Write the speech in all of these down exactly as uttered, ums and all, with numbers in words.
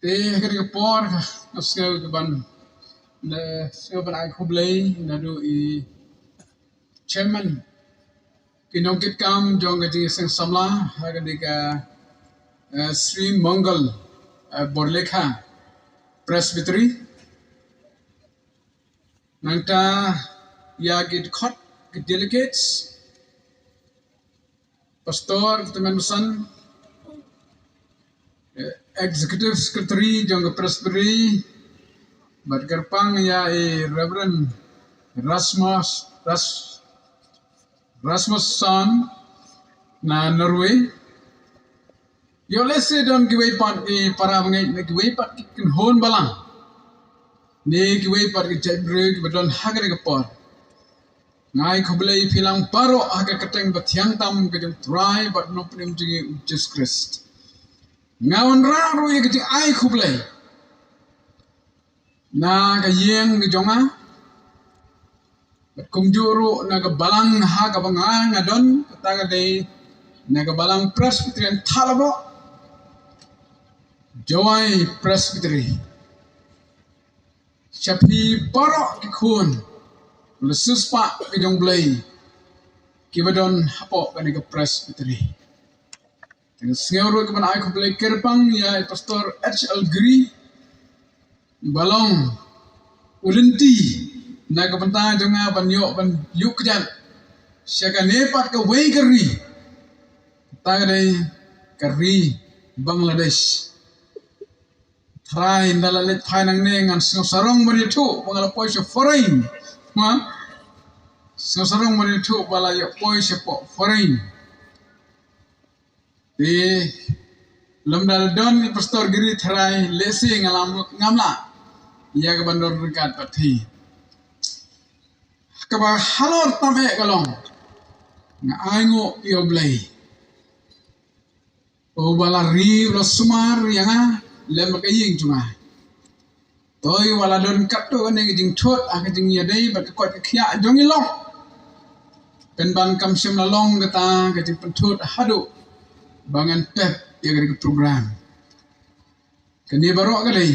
Te ha kane ka por nga sngew ka ban, nga sngew ban ai khublei naduh i chairman, ki nongkitkam jong ka Jingïaseng Samla ha kane ka, eh, Sri Mangal, eh, Borlekha Presbytery. Nangta ïa ki dkhot, ki delegates, pastor, ki tymmen basan, eh, executive secretary jong ka Presbytery, bad kyrpang ïa i Reverend Rasmus, Ras-, Rasmusson na Norway. Ïoh lehse don kiwei pat ki para bangeit ne kiwei pat ki kynhun balang ne kiwei pat ki jaitbynriew kiba don ha kane ka por. Nga ai khublei ïa phi lang baroh ha ka kyrteng bathiang tam ka jong u Trai bad Nongpynim jong ngi u Jisu Khrist. Nga wanrah ruh ïa ka jingai khublei na ka ïing ka jong nga, bad kumjuh ruh na ka balang ha kaba nga, nga don, kata ka dei na ka balang Presbyterian Thalabo, Jowai Presbytery. Sha phi baroh ki khun la siewspah ka jong u Blei kiba don hapoh kane ka Presbytery. Te nga sngew ruh ka ban ai khublei kyrpang ïa i Pastor H L Giri, ba long u lynti na ka bynta jong nga ban ïoh ban ïuh kjat sha kane pat kawei ka ri, kata ka dei ka ri Bangladesh. Trai, ynda la leit phai nangne ngan sngew sarong ban ïathuh ba nga la poi sha foreign. Ma, sngew sarong ban ïathuh ba la ïa poi sha foreign. Te lymda la don i Pastor Giri Trai, lehse nga lam, ngam lah ïa ka ban don ryngkat bad phi. Kaba halor tam eh ka long, nga ainguh ïa u Blei uba la ri, uba la sumar ïa nga lem bad ka ïing jong nga. Te uba la don katto katne ka jingthut ha ka jingïadei bad ka koit ka khiah jong ngi lok, pynban kam shym la long kata ka jingpynthut haduh ba ngan pep ïa kane ka program. Kane baroh ka dei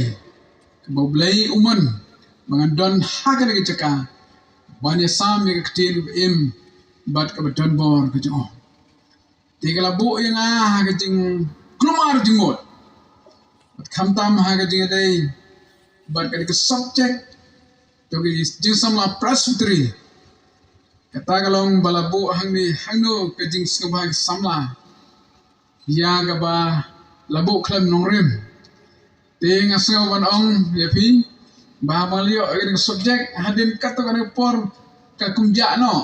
kaba u Blei u mon ba ngan don ha kane ka jaka ban ïasam ïa ka ktien kaba im bad kaba don bor ka jong u. Te ka la buh ïa nga ha ka jingkulmar jingmut bad khamtam ha ka jingïadei bad kane ka subject, to ka jingsamla Presbytery. Kata ka long ba la buh hangne hangno ka jingsngewbha ka samla ïa kaba la buh khlem nongrim. Te nga sngew ban ong ïa phi ba haba la ïoh ïa kane ka subject, hadien katto katne por ka kum jah noh.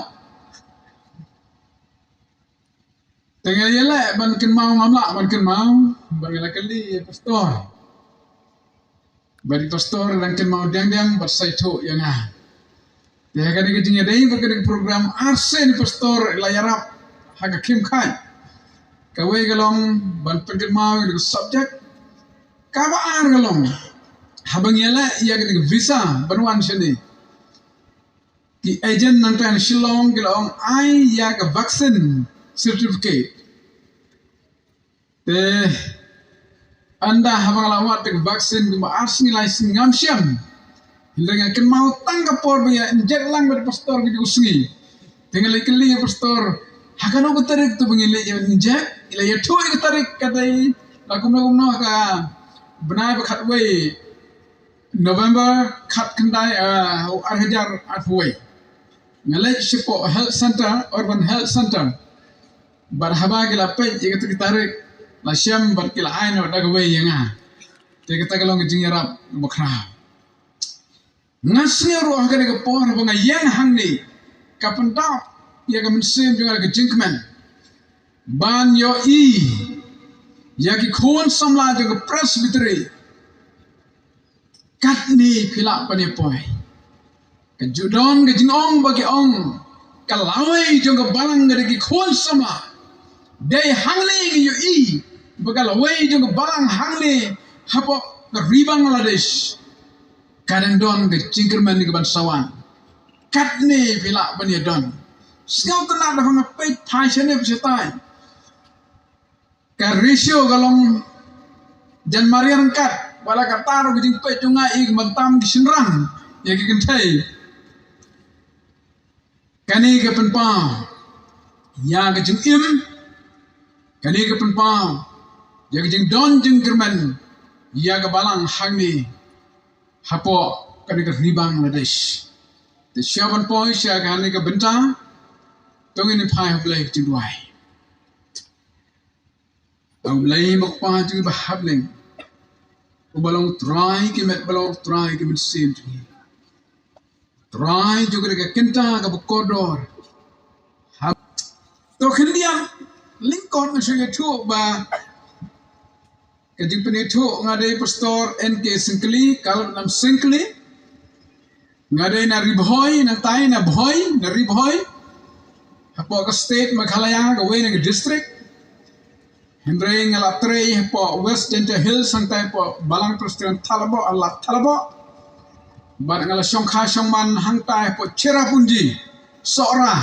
Te nga ïaleh ban kynmaw, ngam lah ban kynmaw, ban nga la kylli ïa i Pastor. Bad i Pastor dang kynmaw dang dang bad sa ïathuh ïa nga. Te ha kane ka jingïadei bad kane ka program, arsien i Pastor la ïarap ha ka khim khaid. Kawei ka long ban pynkynmaw ïa ka subject. Kaba ar ka long, haba ngi ïaleh ïa kane ka visa ban wan shane, ki agent nangta na Shillong ki la ong ai ïa ka vaccine certificate. Te ynda haba nga la wad ïa ka vaccine kumba ar sngi lai sngi ngam shem. Hynrei nga kynmaw tang ka por ba ïa inject lang bad i Pastor ka juh ka sngi. Te nga la kylli ïa i Pastor, ha kano ka tarik to ba ngi leit ïa inject? I la ïathuh ïa ka tarik, ka dei la kumno kumno ka bnai ba khatwei November, khatkhyndai, ah, u ar hajar arphew wei. Nga leit shapoh health center, Urban Health Center. Bad haba ki la peit ïa kata ka tarik, la shem bad ki la ai noh da kawei ïa nga. Te kata ka long ka jingïarap bakhraw. Nga sngew ruh ha kane ka por ba nga ïeng hangne, ka pyndap ïa ka mynsiem jong nga ka jingkmen ban ïohi ïa ki khun samla jong ka Presbytery. Katne phi lah ban ïa poi. Ka ju don ka jingong ba ki ong, ka lawei jong ka balang ka dei ki khun samla. Dei hangne ngi ïohi ba ka lawei jong ka balang hangne hapoh ka ri Bangladesh ka dang don ka jingkyrmen ka ban sa wan. Katne phi lah ban ïa don. Sngewtynnat haba nga peit phai shane phai shatai. Ka ratio ka long jan mar ïa ryngkat Wat la katta ruh ka jingpeit jong nga ïa ki mynta ki shynrang, ïa ki kynthei. Kane ka pynpaw ïa ka jingim, kane ka pynpaw ïa ka jingdon jingkyrmen ïa ka balang hangne hapoh kane ka ri Bangladesh. Te sha ban poi sha kane ka bynta, to ngin ïa phai ha U Blei ka jingduwai. A Blei ma Kpa jong ngi ba ha bneng, uba long Trai ki met, ba long Trai ki mynsiem jong ngi. Trai jong kane ka kynta kaba kordor. Ha, to khyndiat lyngkot nga shu ïathuh ba ka jingpynïathuh, nga dei Pastor N K Syngkli, Kaleb Nam Syngkli. Nga dei na Ri Bhoi, nangtai na Bhoi, na Ri Bhoi. Hapoh ka state Meghalaya, kawei na ka district. Hynrei nga la trei hapoh West Jaintia Hills, hangtai hapoh Balang Presbyterian Thalabo, Alat Thalabo. Bad nga la shongkha shongman hangtai hapoh Cherrapunji, Sohra,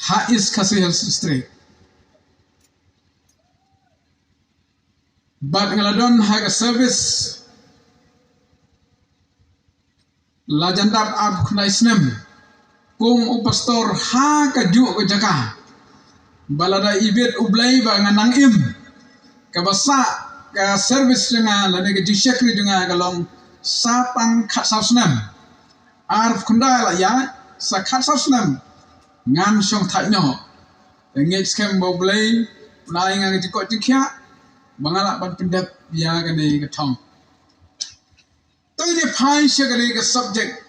ha East Khasi Hills District. Bad nga la don ha ka service la jan dap arphew khyndai snem kum u pastor ha kajuh ka jaka. Ba lada ibit U Blei ba nga nang im, kaba sah ka service jong nga lane ka jingshakri jong nga ka long sa tang khatsaw snem. Arphew khyndai la ïaid, sa khatsaw snem ngan shong thait noh. Te ngeit skhem ba U Blei un ai nga ka jingkoit jingkhiah ba nga lah ban pyndep ïa kane ka thong. To ngin ïa phai sha kane ka subject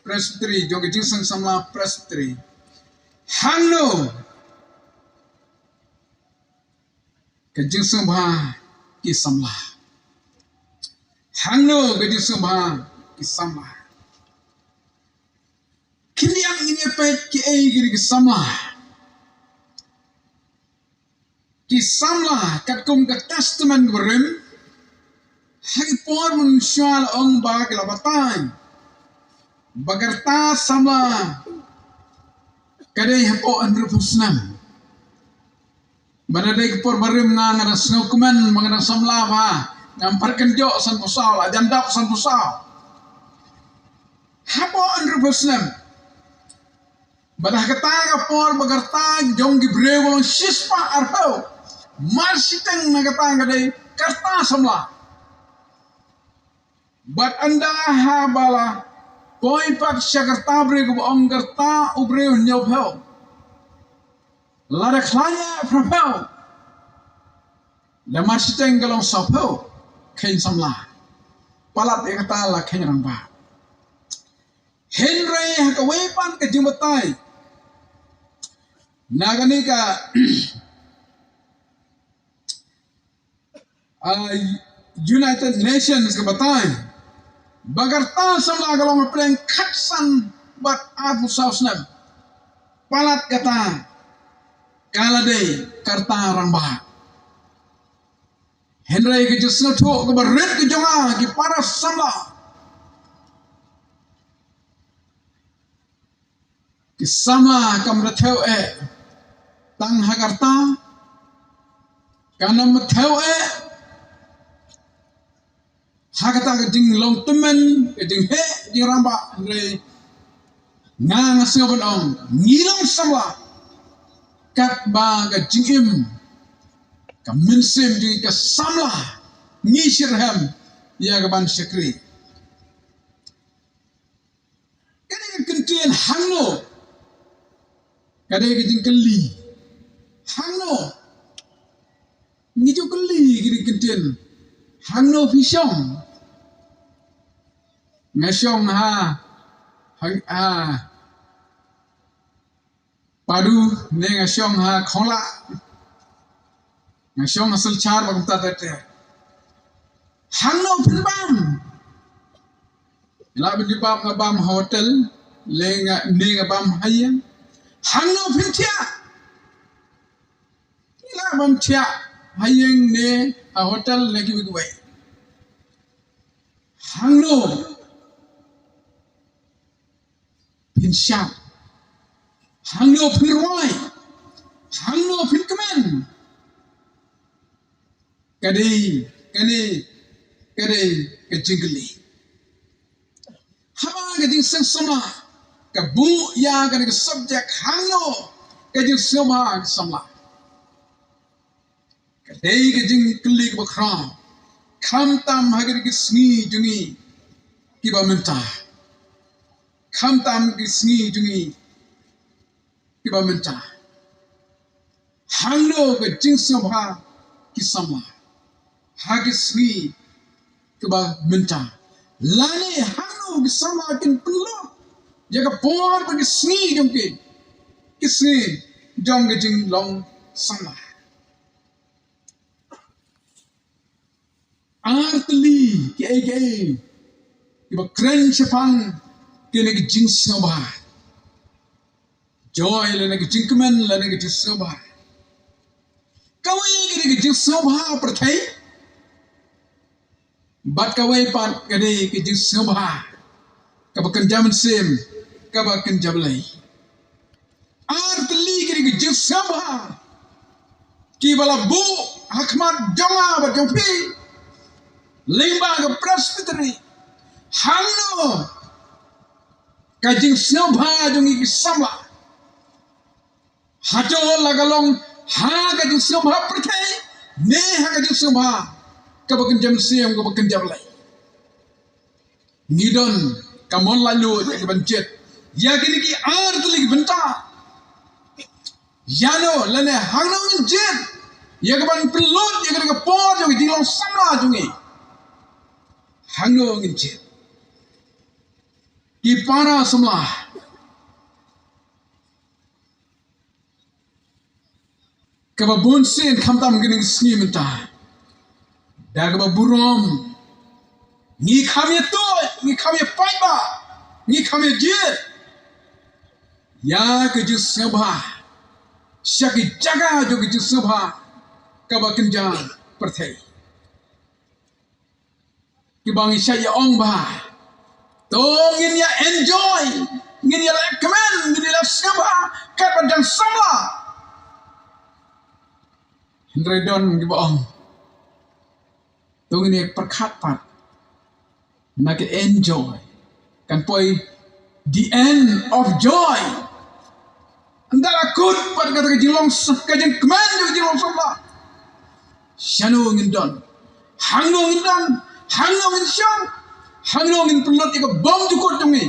Presbytery, jong ka Jingseng Samla Presbytery. Hangno ka jingsngewbha ki samla? Hangno ka jingsngewbha ki samla? Khyndiat ngin ïa peit kiei kine ki samla. Ki samla katkum ka Testament Barim, ha ki por mynshuwa la ong ba ki la batai ba ka rta samla ka dei hapoh hynriewphew snem. Ba da dei ki por barim nga, nga dang sngewkmen ba nga dang samla bha, ngam pat kynjoh sanphew saw, la jan dap sanphew saw. Hapoh hynriewphew snem. Bad ha kata ka por ba ka rta jong ki briew ka long shispah arphew. Mar shiteng na kata ka dei ka rta samla. Bad ynda haba la poi pat sha ka rta briew kaba ong ka rta u briew hynñiewphew. Lada khlaiñ eh phraphew. Da mar shiteng ka long sawphew kheiñ samla. Palat ïa kata la kheiñ rangbah. Hynrei ha kawei pat ka jingbatai na kane ka, ah, United Nations ka batai ba ka rta samla ka long hapdeng khatsan bad arphew saw snem. Palat kata ka la dei ka rta rangbah. Hynrei ka jingsngewthuh kaba rit ka jong nga ki para samla, ki samla kam da thew eh tang ha ka rta, kam da thew eh ha kata ka jinglong tymmen, ka jingheh jingrangbah. Hynrei nga, nga sngew ban ong ngi long samla katba ka jingim, ka mynsiem jong ngi ka samla, ngi shitrhem ïa ka ban shakri. Kane ka kyntien hangno ka dei ka jingkylli. Hangno? Ngi ju kylli kane ka kyntien. Hangno phi shong? Nga shong ha, ha, ha Padu, ne nga shong ha Khonglah. Nga shong ha Silchar, ba kumta te te. Hangno phin bam? Nga lah ban jubab nga bam ha hotel, ne nga, ne nga bam ha ïing. Hangno phin thiah? Nga lah ban thiah ha ïing ne ha hotel ne kiwei kiwei. Hangno phin shad? Hangno phin rwai? Hangno phin kmen? Ka dei Kane ka dei ka jingkylli. Haba ka jingseng samla ka buh ïa kane ka subject, hangno ka jingsngewbha ka samla. Ka dei ka jingkylli kaba khraw, khamtam ha kine ki sngi jong ngi kiba mynta, khamtam ki sngi jong ngi kiba mynta. Hangno ka jingsngewbha ki samla ha ki sngi kiba mynta, lane hangno ki samla kin pynlut ïa ka por bad ki sngi jong ki, ki sngi jong ka jinglong samla. Ar tylli kiei kiei kiba kren shaphang kine ki jingsngewbha. Joy lane ki jingkmen lane ki jingsngewbha. Kawei ka dei ka jingsngewbha pyrthei, bad kawei pat ka dei ka jingsngewbha kaba kynja mynsiem, kaba kynja Blei. Ar tylli ki dei ki jingsngewbha kiba la buh ha khmat jong nga bad jong phi lyngba ka Presbytery. Hangno ka jingsngewbha jong ngi ki samla? Hato la ka long ha ka jingsngewbha pyrthei ne ha ka jingsngewbha kaba kynja mynsiem, kaba kynja Blei? Ngi don ka mon laitluid ïa ka ban jied ïa kine ki ar tylli ki bynta. Ïano lane hangno ngin jied ïa ka ban pynlut ïa kane ka por jong ka jinglong samla jong ngi? Hangno ngin jied? Ki para samla, kaba bun sien khamtam kine ki sngi mynta, da kaba burom ngi kham ïa tuid, ngi kham ïa paidbah, ngi kham ïa jied ïa ka jingsngewbha sha ki jaka jong ka jingsngewbha kaba kynja pyrthei. Kiba ngi shait ïa ong ba to ngin ïa enjoy, ngin ïa leh kmen, ngin ïa leh sngewbha katba dang samla. Hynrei don kiba ong to ngin ïa pyrkhat pat na ka enjoy, kan poi the end of joy. Ynda la kut pat kata ka jinglong s-, ka jingkmen jong ka jinglong samla, shano ngin don? Hangno ngin don? Hangno ngin shong? Hangno ngin pynlut ïa ka bymjukut jong ngi?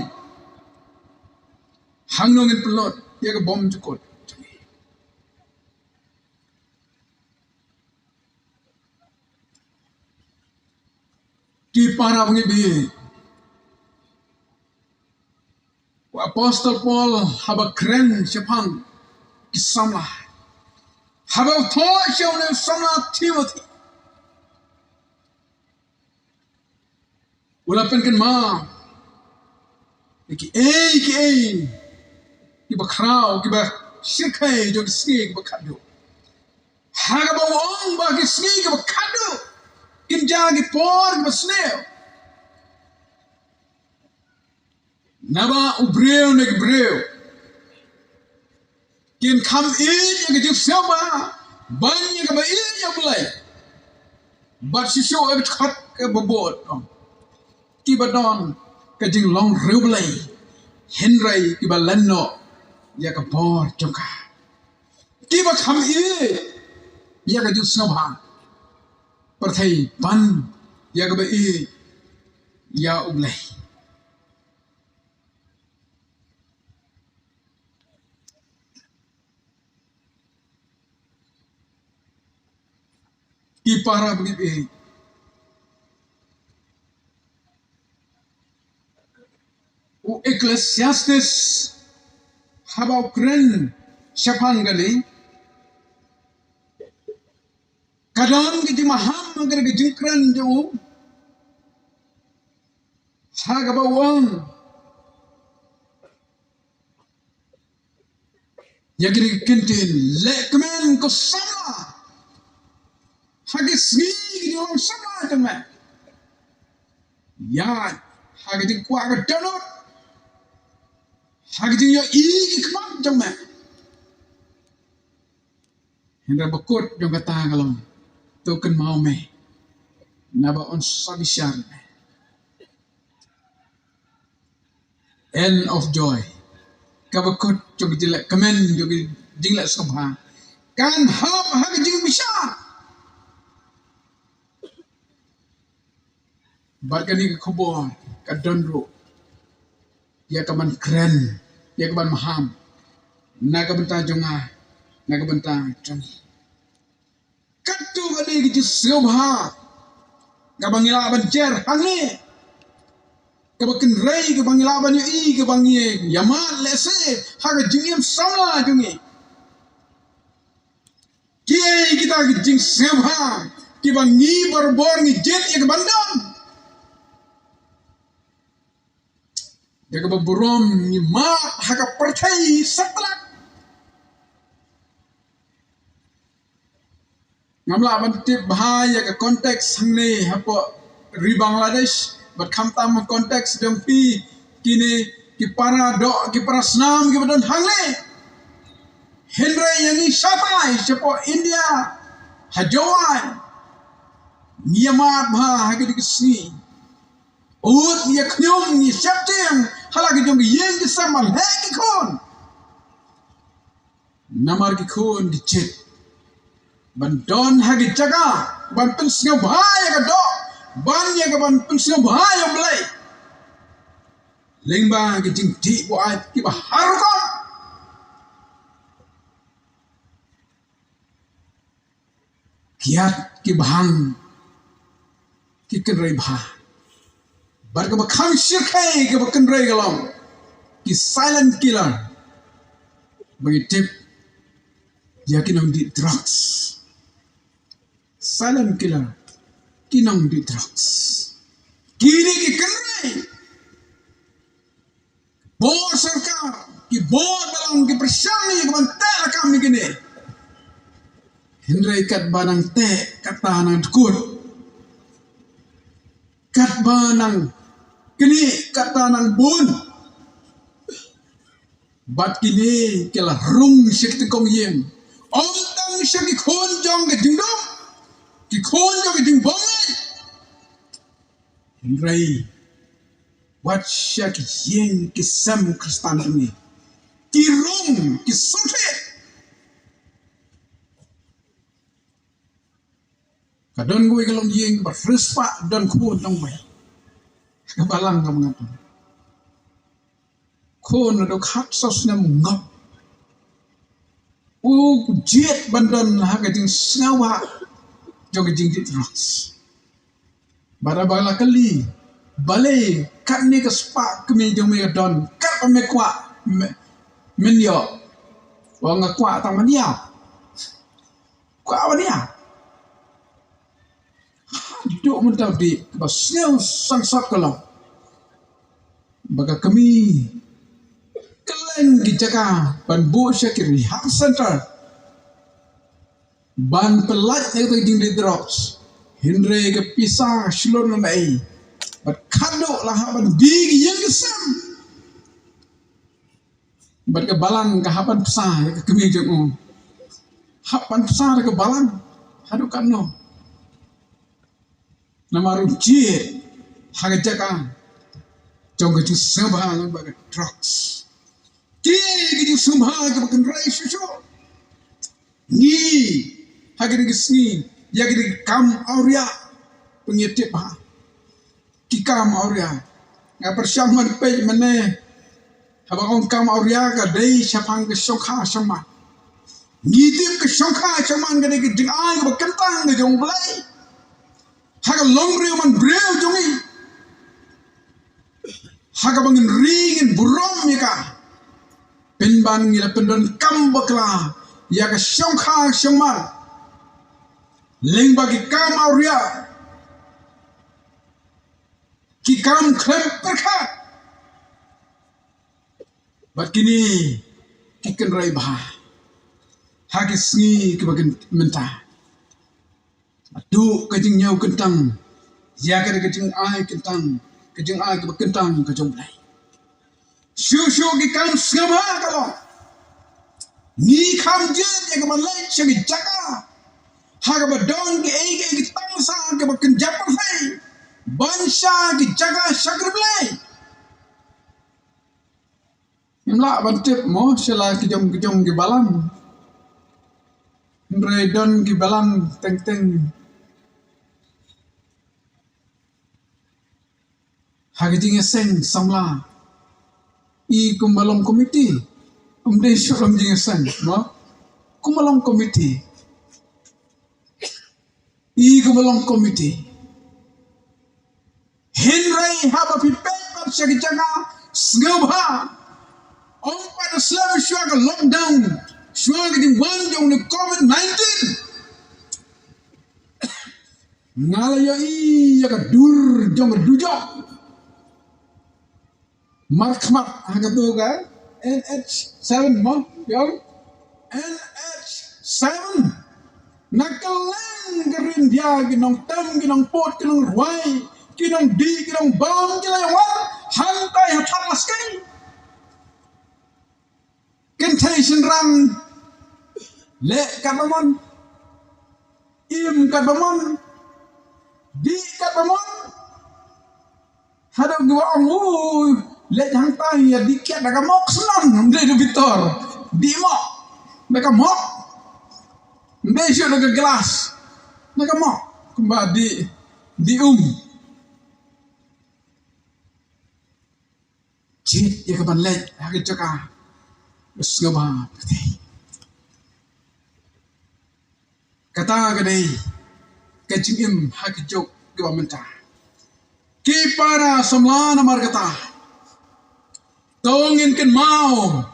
Hangno ngin pynlut ïa ka bymjukut jong ngi? Ki para bangeit, u Apostol Paul haba kren shaphang ki samla, haba u thoh sha une u samla Timothi, u la pynkynmaw ïa kiei kiei kiba khraw, kiba shyrkhei jong ki sngi kiba khatduh. Ha kaba u ong ba ki sngi kiba khatduh kin jia ki por kiba sniew. Naba u briew ne ki briew kin kham ïeit ïa ka jingsngewbha ban ïa kaba ïeit ïa U Blei. Bad shisha ïa ka dkhot kaba bud, ong, kiba don ka jinglong riewblei, hynrei kiba len noh ïa ka bor jong ka. Kiba kham ïeit ïa ka jingsngewbha pyrthei ban ïa kaba ïeit ïa U Blei. Ki para bangeit, u Ecclesiastes haba u kren shaphang kane, ka don ka jingmaham ha kane ka jingkren jong u, ha kaba u ong ïa kine ki kyntien: leh kmen ko samla ha ki sngi ki jinglong samla jong me. Ïaid ha ka jingkwah ka dohnud, ha ka jingïohi ki khmat jong me. Hynrei ba kut jong kata ka long, to kynmaw me Naba un sa bishar. End of joy. Kaba kut jong ki jingleh kmen, jong ki jingleh sngewbha kan hap ha ka jingbishar. Bad kane ka khubor ka don ruh ïa ka ban kren, ïa ka ban maham na ka bynta jong nga, na ka bynta jong ngi. Katto katne ka jingsngewbha kaba ngi lah ban jer hangne, kaba kynrei kaba ngi lah ban ïohi, kaba ngi ïamad lehse ha ka jingim samla jong ngi. Kiei kita ki jingsngewbha kiba ngi barabor ngi jied ïa ka ban don? Da kaba burom ngi mad ha ka pyrthei satlak. Ngam lah ban tip bha ïa ka context hangne hapoh ri Bangladesh, bad khamtam ha context jong phi, kine ki para doh, ki para snam kiba don hangne. Hynrei ïa ngi shatai shapoh India, ha Jowai, ngi ïamad bha ha kine ki sngi. Ut ïa khñium ngi sheptieng ha la ki jong ki ïing ki sem ban leh ki khun. Namar ki khun ki jied ban don ha ki jaka ban pynsngewbha ïa ka doh, ban ïa ka ban pynsngewbha ïa U Blei lyngba ki jingdih buaid kiba har rukom. Kiad ki bahang ki kynrei bha. Bad kaba kham shyrkhei kaba kynrei ka long ki silent killer ba ngi tip ïa ki nongdih drugs. Silent killer, ki nongdih drugs. Kine ki kynrei bor sorkar, ki bor balang, ki pyrshang ïa ka ban teh lakam ïa kine. Hynrei katba nang teh, kata nang dkut. Katba nang knieh, kata nang bun. Bad kine ki la rung sha ki tyngkong ïing. Ym tang sha ki khun jong ka jingdum, ki khun jong ka jingbym ngeit. Hynrei wat sha ki ïing ki sem Khristan jong ngi ki rung, ki sngewthuh. Ka don kawei ka longïing kaba riewspah, don khun dang wei. Ka balang ka mangap. Khun naduh khatsaw snem ngop. U jied ban don ha ka jingsngewbha jong ka jingdih drugs. Bad haba la kylli, balei katne ka spah kmie jong me ka don, katba me kwah, me, men ïoh. Ong nga kwah tang ban ïap. Kwah ban ïap. Haduh mynta u dih, kaba sngew sangsot ka long ba ka kmie kylleng ki jaka ban buh sha ki rehab center ban pyllait ïa ka jingdih drugs. Hynrei ka pisa shlur lane ei, bad khadduh la hap ban die ki ïing ki sem. Bad ka balang ka hap ban bsa ïa ka kmie jong u. Hap ban bsa da ka balang. Haduh katno? Namar u jied ha ka jaka jong ka jingsngewbha lyngba ka drugs. Ki, ki jingsngewbha kiba kynrei shuh shuh. Ngi ha kine ki sngi ïa kine ki kam awria pynïatip bha. Ki kam awria. Nga pyrshang ban peit mynne. Haba ong kam awria ka dei shaphang ka shongkha shongman. Ngi tip ka shongkha shongman ka dei ka jingai kaba kyntang ka jong U Blei ha ka longbriew manbriew jong ngi. Ha kaba ngin ri ngin burom ïa ka. Pynban ngi la pyndonkam bakla ïa ka shongkha shongman lyngba ki kam awria, ki kam khlem pyrkhat. Bad kine ki kynrei bha ha ki sngi kiba mynta. Haduh ka jingñiew kyntang ïa ka, ka jingai kyntang, ka jingai kaba kyntang ka jong U Blei. Shuh shuh ki kam sngewbha ka long. Ngi kham jied ïa ka ban leit sha ki jaka ha kaba don kiei kiei ki tamasa kiba kynja pyrthei. ban sha ki jaka shakri Blei. Ngim lah ban tip mo sha la ki jong ki jong ki balang. Hynrei don ki balang teng teng ha ka jingïaseng samla. I kumba long komiti, ym dei shuh long jingïaseng mo, kumba long komiti. I kumba long komiti. Hynrei haba phi peit pat sha ki jaka sngewbha, ym pat da slem shuwa ka lockdown, shuwa ka jingwan jong u covid nineteen. Nga la ïohi ïa ka dur jong ka dujok markhmat ha katu ka N H seven mo, ïong N H seven. Na kylleng ka ri India, ki nongtem, ki nongput, ki nongrwai, ki nongdih, ki nongbam, ki la ïa wan hangtai ha Thadlaskei. Kynthei shynrang leh katba mon, im katba mon, dih katba mon. Haduh ki wa ong u leh hangtai ïa dih kiad da ka mok, sngewbha ym dei da bitor. Dih mok da ka mok, ym dei shuh da ka glass, da ka mok. Kumba dih, dih um. Jied ïa ka ban leit ha ka jaka sngewbha. Kata ka dei ka jingim ha ka juk kaba mynta. Ki para samla, namar kata to ngin kynmaw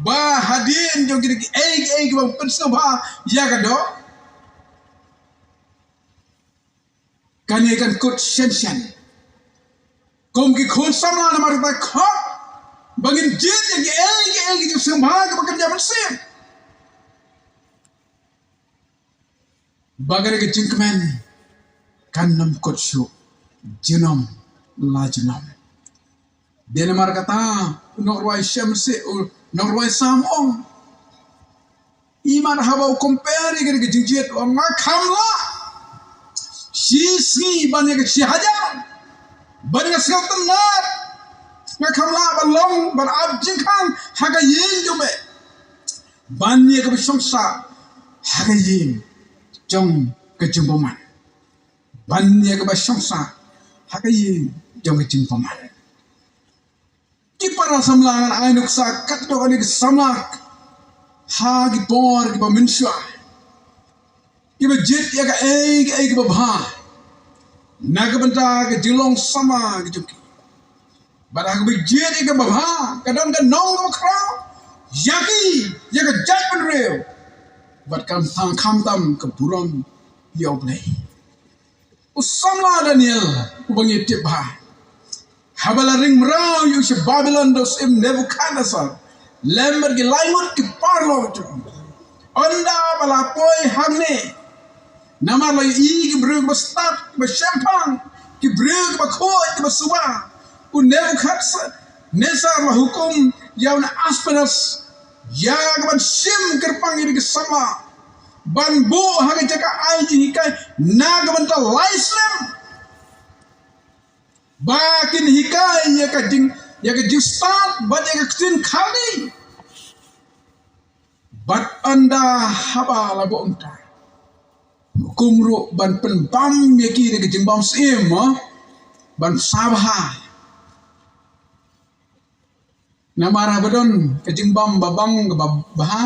ba hadien jong kine kiei kiei kiba pynsngewbha ïa ka doh, kane kan kut shen shen. Kum ki khun samla, namar kata khot ba ngin jied ïa kiei kiei ki jingsngewbha kiba kynja mynsiem. Ba kane ka jingkmen kan nym kut shuh junom la junom. Dei namar kata u nongrwai Shem Seh, u nongrwai Sam ong, imat haba u compare ïa kane ka jingjied, u ong, nga kham lah shisngi ban ïa ka shi hajar ban ïa ka sngewtynnat. Nga kham lah ban long, ban ap jingkhang ha ka ïing jong me, ban ïa kaba shong sah ha ka ïing jong ka jingbymman, ban ïa kaba shong sah ha ka ïing jong ka jingbymman. Ki para samla, ngan ai nuksa katto katne ki samla ha ki por kiba mynshuwa, kiba jied ïa kaei kaei kiba bha na ka bynta ka jinglong samla ka jong ki. Bad ha kaba jied ïa kaba bha ka don ka nong kaba khraw ïa ki, ïa ka jaitbynriew, bad khamtam, khamtam ka burom ïa U Blei. U samla Daniel uba ngi tip bha, haba la ring mraw ïa u sha Babilon da u syiem Nebukhadnessar lem bad ki lai ngut ki paralok jong u, ynda ba la poi hangne, namar la ïohi ki briew kiba stad, kiba shemphang, ki briew kiba khuid, kiba suba, u Nebukhadnessar la hukum ïa u Ahasuerus ïa ka ban shim kyrpang ïa ki samla ban buh ha ka jaka ai jinghikai na ka bynta lai snem, ba kin hikai ïa ka jing, ïa ka jingstad bad ïa ka ktien Khaldi. Bad ynda haba la buh mynta, hukum ruh ban pynbam ïa ki da ka jingbam syiem, ha, ban sa bha. Namar haba don ka jingbam ba bang kaba bha,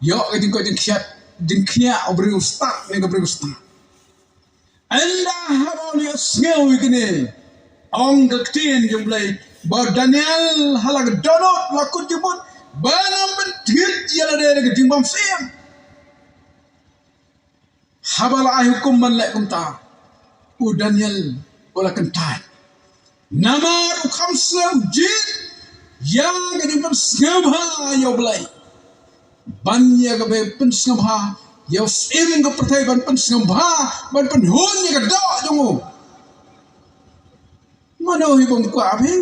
ïoh ka jingkoit jingkhiat, jingkhiah u briew stad ne ka briew stad. Ynda haba u la ïohsngew ïa kine, ong ka ktien jong U Blei ba u Daniel ha la ka dohnud la kut jingmut ban ym pyntngit ïa lade da ka jingbam syiem. Haba la ai hukum ban leh kumta, u Daniel u la kyntait. Namar u kham sngew jied ïa ka jingpynsngewbha ïa U Blei, ban ïa kaba pynsngewbha ïa u syiem ka pyrthei, ban pynsngewbha, ban pynhun ïa ka doh jong u. Mano hi bym kwah phi?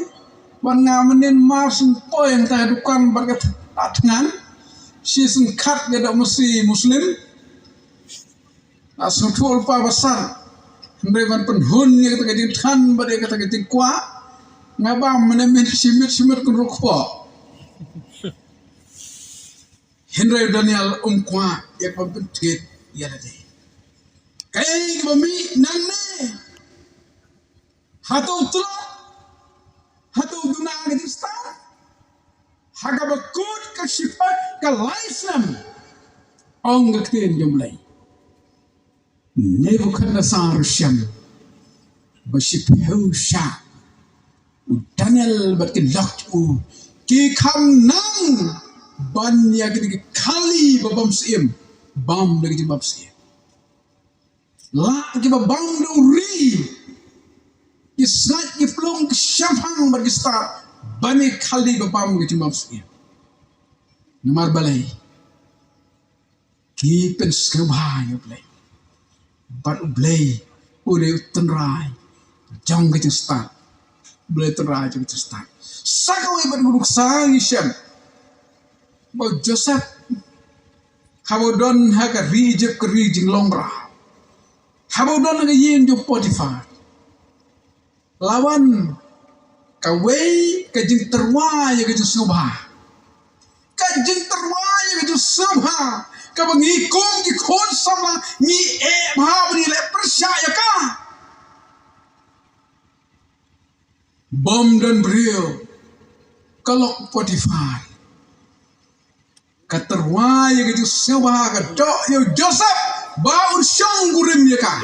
Ban nga mynnin mar syn poi hangta ha dukan bad ka ta thngan. Shi sngewkhat ka doh masi Muslim. Nga sngewthuh lypa ba sar. Hynrei ban pynhun ïa kata ka jingthan bad ïa kata ka jingkwah, nga bam mynne mynne shi miet shi miet kynruh kpoh. Hynrei u Daniel um kwah ïa kaba pynthied ïa lade. Kaei kaba mih nangne? Hato u tlot? Hato u duna ka jingstad? Ha kaba kut ka shiphang ka lai snem, ong ka ktien jong U Blei, Nebukhadnessar u shem ba shiphew shah u Daniel bad ki lok u ki kham nang ban ïa kine ki kali ba bam syiem bam da ki jingbam syiem. La kiba bam da u ri, ki sngaid ki plung ki shemphang bad ki stad ban ïa ki kali ba bam ki jingbam syiem. Namar balei? Ki pynsngewbha ïa U Blei. Bad U Blei u dei u tynrai jong ka jingstad. U Blei u tynrai jong ka jingstad. Sa kawei bad u nuksa ngi shem ba u Joseph haba u don ha ka ri Egypt, ka ri jinglong bra, haba u don ha ka ïing jong Potiphar, la wan kawei ka jingtyrwa ïa ka jingsngewbha. Ka jingtyrwa ïa ka jingsngewbha kaba ngi kum ki khun samla ngi eh bha ba ngi leh pyrshah ïa ka. Bym don briew, ka lok Potiphar ka tyrwa ïa ka jingsngewbha, ka doh ïa u Joseph ba un shong kurim ïa ka.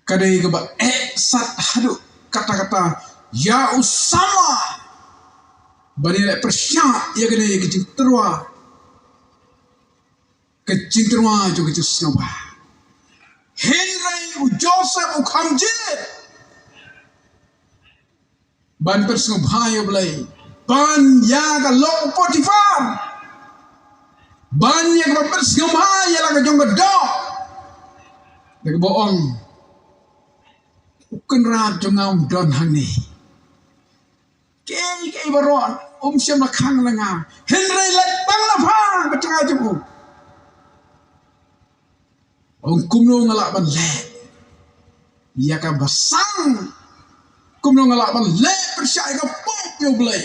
Ka dei kaba eh sat haduh katta katta ïa u samla ban ïaleh pyrshah ïa kane ka jingtyrwa, ka jingtyrwa jong ka jingsngewbha. Hynrei u Joseph u kham jied ban pynsngewbha ïa U Blei ban ïa ka lok u Potiphar, ban ïa kaba pynsngewbha ïa la ka jong ka doh. Da kaba ong, U Kynrad jong nga um don hangne. Kiei kiei baroh um shym la khang na nga, hynrei leit tang na pha ka jingtyrwa jong u. Ong, kumno nga lah ban leh ïa ka basang? Kumno nga lah ban leh pyrshah ïa ka pop ïa U Blei?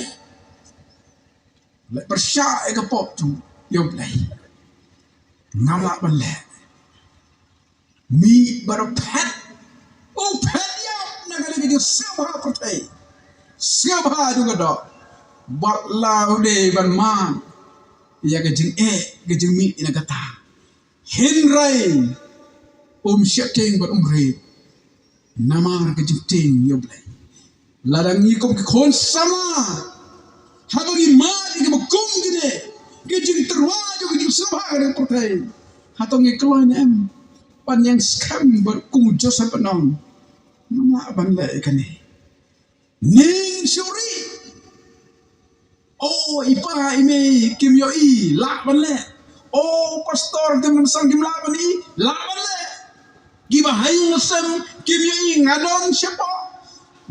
Leh pyrshah ïa ka pop jong ïa U Blei. Ngam lah ban leh. Mih bad u phet, u phet ïap na kane ka jingsngewbha pyrthei, sngewbha jong ka doh, bad la u dei ban man ïa ka jingeh, ka jingmih na kata. Hynrei um sheptieng bad um rit namar ka jingtieng ïa U Blei. Lada ngi kum ki khun samla, haba ngi mad ïa kiba kum kine ki jingtyrwa jong ka jingsngewbha ka dang pyrthei, hato ngi kloi ne em ban ïeng skhem bad kum u Joseph ban ong, ngam lah ban leh ïa kane? Ning shuri. O i pa i mei kim ïohi, lah ban leh. O pastor kim nang sang kim lah ban i, lah ban leh. Kiba ha ïing ha sem kim ïohi, nga don shapoh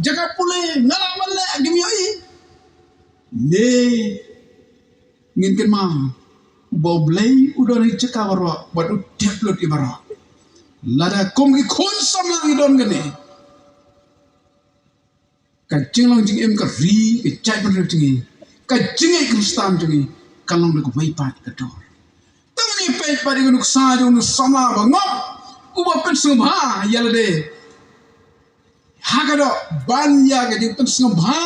jaka pule, nga lah ban leh, kim ïohi. Ne ngin kynmaw ba U Blei u don ha jaka baroh bad u tip lut ïa baroh. Lada kum ki khun samla ngi don kane, ka jinglong jingim ka ri, ka jaitbynriew jong ngi, ka jingngeit Khristan jong ngi ka long da kawei pat ka dor. Tang ngi peit pat ïa ka nuksa jong u samla ba ngop uba pynsngewbha ïa lade ha ka doh ban ïa ka jingpynsngewbha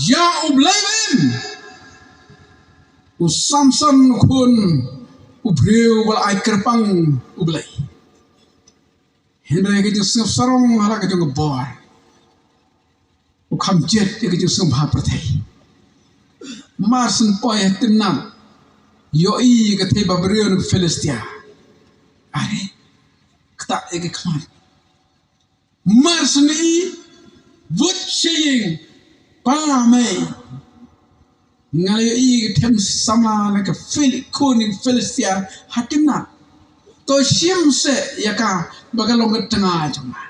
ïa U Blei ba im. U Samson u khun u briew ba la ai kyrpang U Blei. Hynrei ka jingsngewsarong ha la ka jong ka bor, u kham jied ïa ka jingsngewbha pyrthei. Mar shen poi ha Timnat, ïohi ïa ka theiba briew na ka Philistia. Are, ktah ïa ka khmat. Mar shen i, bud sha ïing, pa mei, nga la ïohi ka them samla na ka Phil-, khun ka Philistia ha Timnat. To shim seh ïa ka ba ka long ka tnga jong nga.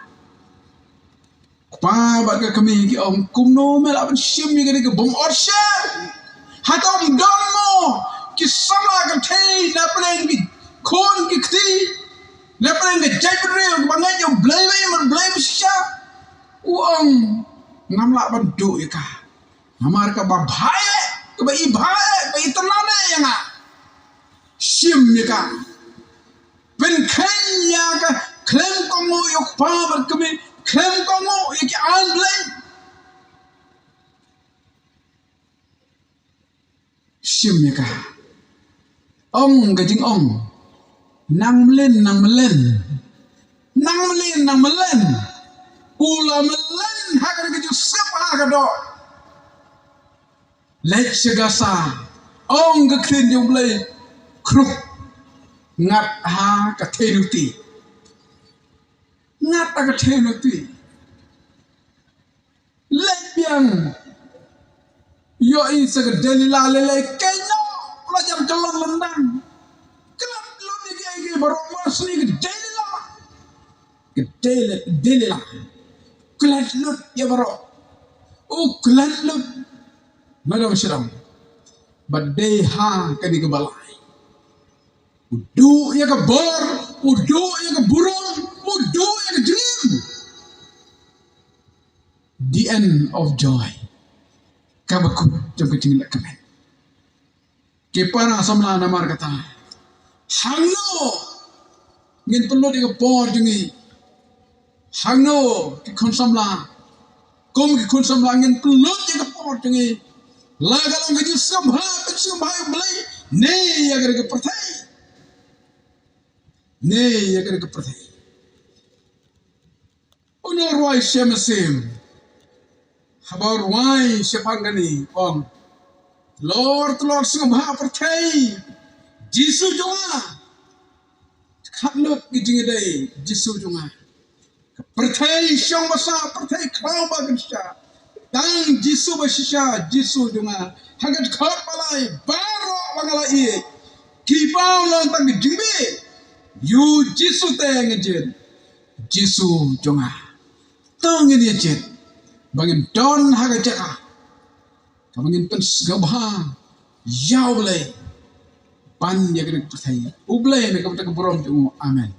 Kpa bad ka kmie ki ong, kumno me lah ban shim ïa kane ka bym ot sher? Hato ym don mo ki samla ka thei na pdeng ki khun ki kti? Lehse ka jaitbynriew kaba ngeit ïa U Blei ba im, Blei ba shisha, u ong, ngam lah ban duh ïa ka. Namar kaba bha eh, kaba i bha eh, kaba i tynnad eh ïa nga. Shim ïa ka. Pynkheiñ ïa ka khlem kohnguh ïa u kpa bad kmie, khlem kohnguh ïa ki aiñ Blei. Shim ïa ka. Ong ka jingong. Nang mlien, nang mlien. Nang mlien, nang mlien. U la mlien ha ka, ka jingsngewbha ka doh. Leit sha Gaza. Ong ka ktien jong U Blei. Khruk. Ngat ha ka thei nuti. Ngat ha ka thei nuti. Leit biang. Ïohi sa ka Delila lei lei, kynnoh la jan kyllon lyndang. Klet lut ïa kiei kiei baroh, mar sni ka Delila. Ka Deli-, Delila. Klet lut ïa baroh. U klet lut. Madam Shillong. Ba dei ha kane kaba lai. U duh ïa ka bor, u duh ïa ka burom, u duh ïa ka jingim. The end of joy. Kaba kut jong ka jingleh kmen. Ki para samla, namar kata, hangno ngin pynlut ïa ka por jong ngi? Hangno ki khun samla, kum ki khun samla, ngin pynlut ïa ka por jong ngi? La ka long ka jingsngewbha, ka jingsngewbha ïa U Blei, ne ïa ka pyrthei? Ne ïa ka pyrthei? U nongrwai Shem Asem haba u rwai shaphang kane, u ong, Lord, Lord, sngewbha pyrthei, Jisu jong nga. Khat lut ki jingïadei, Jisu jong nga. Ka pyrthei shong basa, pyrthei khraw ba kynsha. Tang Jisu ba shisha, Jisu jong nga. Ha ka dkhot ba lai, baroh ba nga la ïeit, ki ba long tang ki jingbieit, ïa u Jisu te nga jied. Jisu jong nga. To ngin ïa jied ba ngin don ha ka jaka kaba ngin pynsngewbha ïa U Blei ban ïa kane ka pyrthei. U Blei un ai ka burom jong u. Amen.